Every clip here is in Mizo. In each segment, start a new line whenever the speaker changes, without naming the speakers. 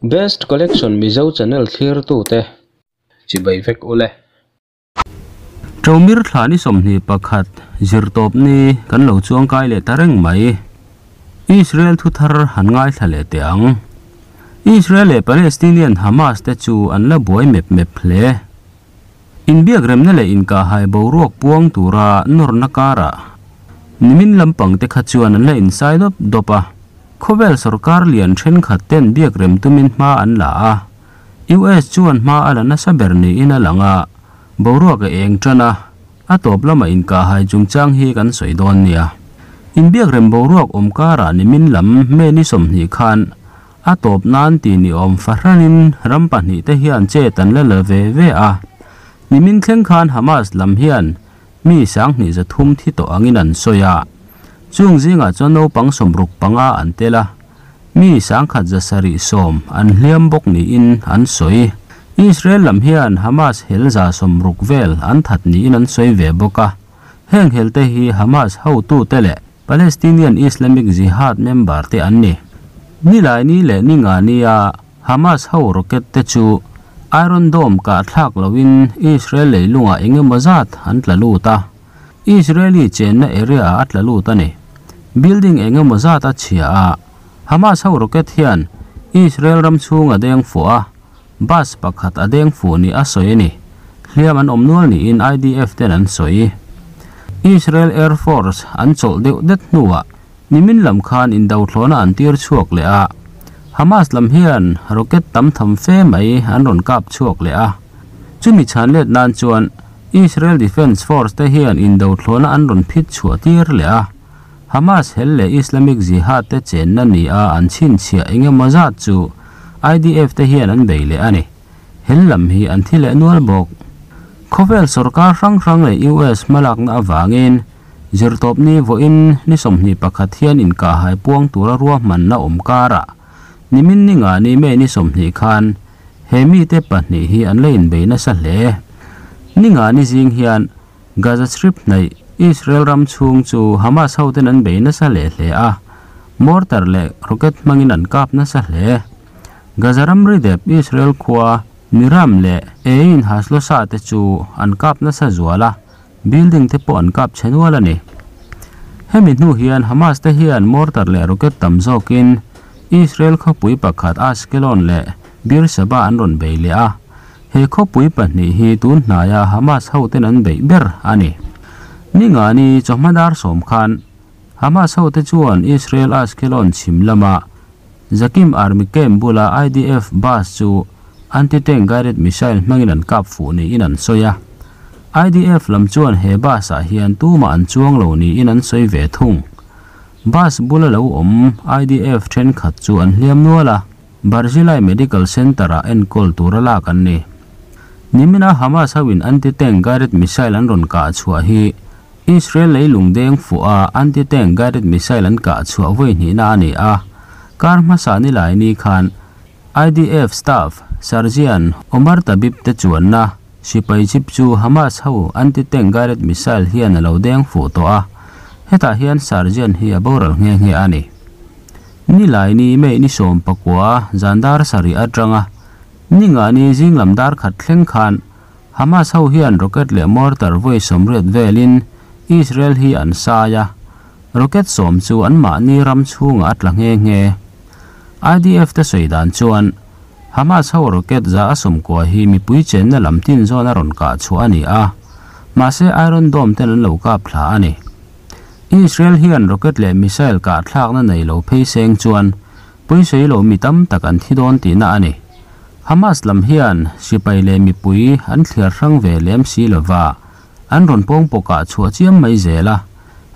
Best Collection Mizo channel thlirtute chibai vek ule.
Ṭomir thla ni 21 zirtawp ni kan lo chuangkai leh ta reng mai. Israel thuthar han ngaithla leh teh ang. Israel leh Palestinian Hamas te chu an la buai mep mep hle. Inbiak remna leh inkahhai boruak puang tura nawrna karah nimin lampang te kha chuan an la insai dawp dawp a. Khawvel sorkar lian thenkhat ten biak rem tumin hma an la a, US chuan hma a la nasa ber niin a lang a, boruak a eng tan a, a tawp lama inkahhai chungchang hi kan sawi dawn nia. Inbiak rem boruak awm karah nimin lam May ni 20 khan a tawp nan ti ni awm fahranin ram pahnihte hian chet an la la ve ve a. Nimin thleng khan Hamas lam hian mi 2300 thi tawh angin an sawi a. Chung zingah chuan naupang 65 an tel a, mi 1710 an hliam bawk niin an sawi. Israel lam hian Hamas hel 60 vel an that niin an sawi ve bawk a. Heng helte hi Hamas hotute leh Palestinian Islamic Jihad member te an ni. Nilai ni leh ni nga nia Hamas ho rocket te chu Iron Dome kah thlak loin Israel leilungah engemaw zat an tla lut a. Israeli chenna area ah a tla lut a ni. Building engemaw zat a chhia a, Hamas ho rocket hian Israel ram chhung a deng fuh a, bus pakhat a deng fuh ni a sawi a ni. Hliam an awm nual niin IDF ten an sawi. Israel Air Force an chawlh deuh det hnuah nimin lam khan indothlawhna an tir chhuak leh a. Hamas lam hian rocket tam tham fe mai an rawn kap chhuak leh a. Chumi chhan let nan chuan Israel Defense Force te hian indothlawhna an rawn phit chhuah tir leh a. Hamas hel leh Islamic Jihad te chenna ni a an chhinchhiah engemaw zat chu IDF te hian an bei leh a ni. Hel lam hi an thi leh nual bawk. Khawvel sorkar hrang hrang leh US hmalakna avangin zirtawp ni vawiin ni 21 hian inkahhai puang tura ruahmanna awm karah nimin ni nga ni May ni 20 khan he mite pahnih hi an la inbei nasa hle. Ni nga ni zing hian Gaza Strip hnaih Israel ram chhung chu Hamas hoten an bei nasa leh hle a, mortar leh rocket hmangin an kap nasa hle. Gaza ram ri dep Israel khua Niram leh Ein Haslosa te chu an kap nasa zual a, building te pawh an kap chhe nual a ni. Hemi hnu hian Hamas te hian mortar leh rocket tam zawkin Israel khawpui pakhat Ashkelon leh Beersheba an rawn bei leh a. He khawpui pahnih hi tun hnaia Hamas hoten an beih ber a ni. Ni nga ni chawhma dar 10 khan Hamas hote chuan Israel Ashkelon chhim lama Zakim Army Camp bula IDF bus chu anti-tank guided missile hmangin an kap fuh niin an sawi a. IDF lam chuan he bus ah hian tumah an chuang lo niin an sawi ve thung. Bus bula lo awm IDF thenkhat chu an hliam nual a, Barzilai Medical Center ah enkawl tura lak an ni. Nimina Hamas hoin anti-tank guided missile an rawn kah chhuah hi Israel leilung deng fuh a anti-tank guided missile an kah chhuah vawi hnihna a ni a. Kar hmasa ni lai ni khan IDF staff Sergeant Omar Tabib te chuanna sipai jeep chu Hamas ho anti-tank guided missile hian a lo deng fuh tawh a. Hetah hian Sergeant hi a boral nghe nghe a ni. Ni lai ni May ni 19 zan dar 7 atanga ni nga ni zing lam dar khat thleng khan Hamas ho hian rocket leh mortar vawi 80 velin Israel hi an sai a. Rocket 10 chu an mahni ram chhunga a tla nghe nghe. IDF te sawi dan chuan Hamas ho rocket 190 hi mipui chenna lam tin zawn a rawn kah chhuah a ni a. Mahse Iron Dome ten an lo kap thla a ni. Israel hian rocket leh missile kah thlakna nei lo phei seng chuan puisei lo mi tam tak an thi dawn tihna a ni. Hamas lam hian sipai leh mipui an thliar hrang ve lem si lova an rawn pawng pawkah chhuah chiam mai zel a.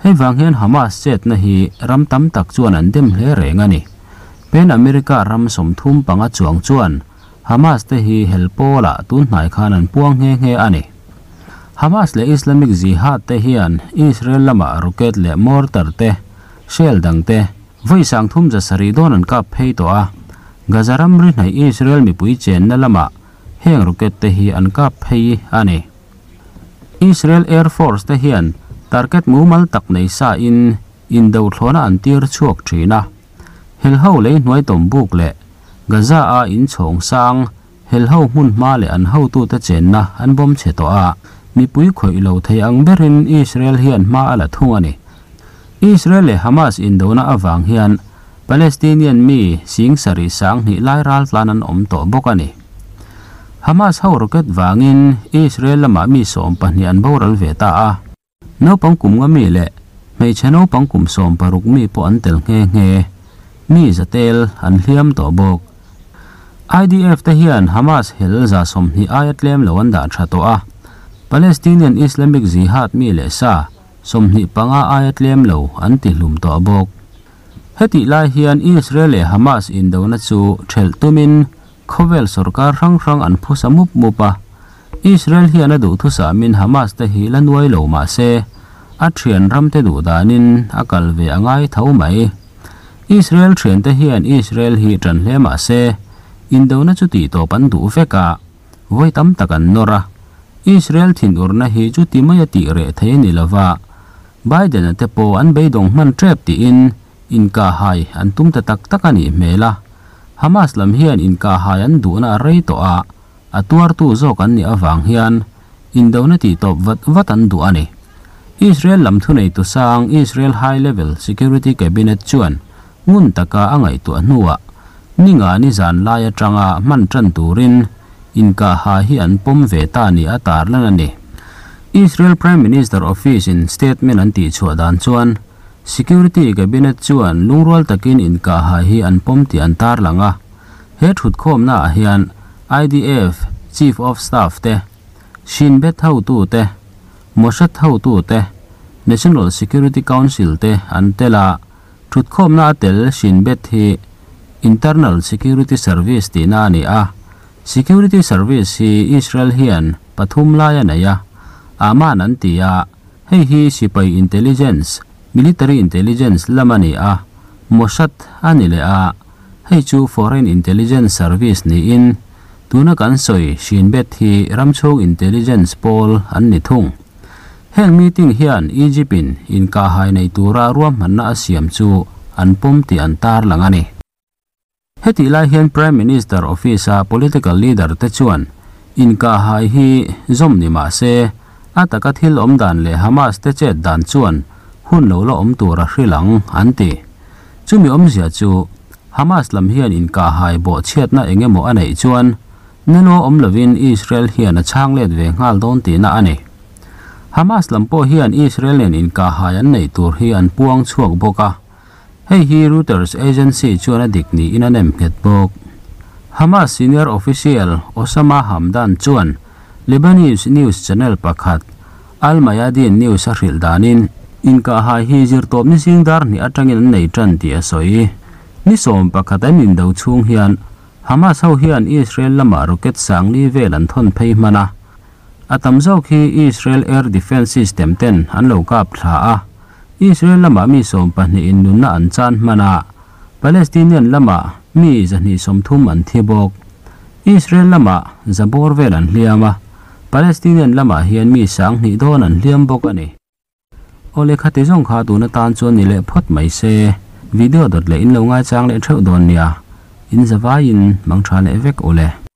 Hei vang hian Hamas chetna hi ram tam tak chuan an dem hle reng a ni. Pen America ram 35 chuang chuan Hamas te hi helpawlah tun hnai khan an puang nghe nghe a ni. Hamas leh Islamic Jihad te hian Israel lama rocket leh mortar te shell dang te vawi 370 dawn an kap phei tawh a. Gaza ram ri hnaih Israel mipui chenna lama heng rocket te hi an kap phei a ni. Israel Air Force te hian target mumal tak nei sa in indothlawhna an tir chhuak thin a. Hel ho lei hnuai tawm buk leh Gaza-a in chhawng sang helho hmunhma leh an hotute chenna an bomb chhe tawh a, mipui khawih lo thei ang berin Israel hian hma a la thung a ni. Israel leh Hamas indona avang hian Palestinian mi sing sarih sang hnih lai ral tlan an awm tawh bawk a ni. Hamas ho rocket vangin Israel lamah mi 12 an boral ve ta a. Naupang kum nga mi leh hmeichhe naupang kum 16 mi pawh an tel nghe nghe. Mi zatel an hliam tawh bawk. IDF te hian Hamas hel 20 aia tlem lo an dah tha tawh a. Palestinian Islamic Jihad mi leh sa 25 aia tlem lo an ti hlum tawh bawk. Heti lai hian Israel leh Hamas indona chu thelh tumin khawvel sarkar hrang hrang an phusa mup mup a. Israel hian a duh thusamin Hamas te hi la nuai lo mah se a thian ram te duh danin a kal ve angai tho mai. Israel thian te hian Israel hi tran hle mah se indona chu ti tawp an duh veka voi tam tak an nora. Israel thin urna hi chu ti mai a ti re thei ni lova. Biden te po an beidong hman trep ti in inka hai an tum ta tak tak ani hmela. Hamas lam hian inka hai an duhna a rei to a a tuar tu zawk an ni awang hian indona ti tawp vat vat an duh ani. Israel lam thu nei tu sang Israel High Level Security Cabinet chuan ngun taka angai tu hnuwa ninga ni zan lai atanga man tran turin inka ha hi an pom ve ta ni atar lan ani. Israel Prime Minister Office in statement an ti chhuah dan chuan Security Cabinet chuan lungrual takin inka ha hi an pom ti an tar langa. He thut khawm na ah hian IDF Chief of Staff te, Shin Bet ho tu te, Mossad ho tu te, National Security Council te an tela. Thut khawm na tel Shin Bet hi Internal Security Service ti na ani a. Security Service hi Israel hian pathum lai a nei a. Aman an ti a, hei hi sipai intelligence, military intelligence lam ani a. Mossad ani le a, hei chu Foreign Intelligence Service ni in tuna kan soi Shin Bet hi ramchhung intelligence pawl an ni thung. Heng meeting hian Egypt in inka hai nei tura ruam manna a siam chu an pawm ti an tar lang ani. Heti lai hian Prime Minister Office a political leader te chuan inka hai hi zom ni ma se ataka thil awm dan leh Hamas te chet dan chuan hun lo la awm tura hrilang an ti. Chumi awmzia chu Hamas lam hian inka hai bo chhiatna engemaw a neih chuan nelo awm lovin Israel hian a chhang let ve nghal dawn ti na ani. Hamas lam pawh hian Israel nen inka hai an nei tur hi an puang chhuak bawk a. Hei hi Reuters agency chuan a dik ni in an em nghet bawk. Hamas senior official Osama Hamdan chuan Lebanese news channel pakhat Al Mayadeen News a hrilh danin inka hai hi zir tawp ni zing dar ni atangin an nei tan ti a sawi. Ni 11 an indo chhung hian Hamas ho hian Israel lama rocket sang li vel an thon phei hmana. A tam zawk hi Israel Air Defense System ten an lo kap thla a. Israel lama mi 12 in nunna an chan hmana. Palestinian lama mi 230 an thi bawk. Israel lama zabor vel an hliam a. Palestinian lama hian mi 20 dawn an hliam bawk ani. Ole khati zawng kha tuna tan chuan ni leh phawt mai se. Video dot leh in lo ngai chang leh theuh dawn nia. In zawai in mang tha leh vek ole.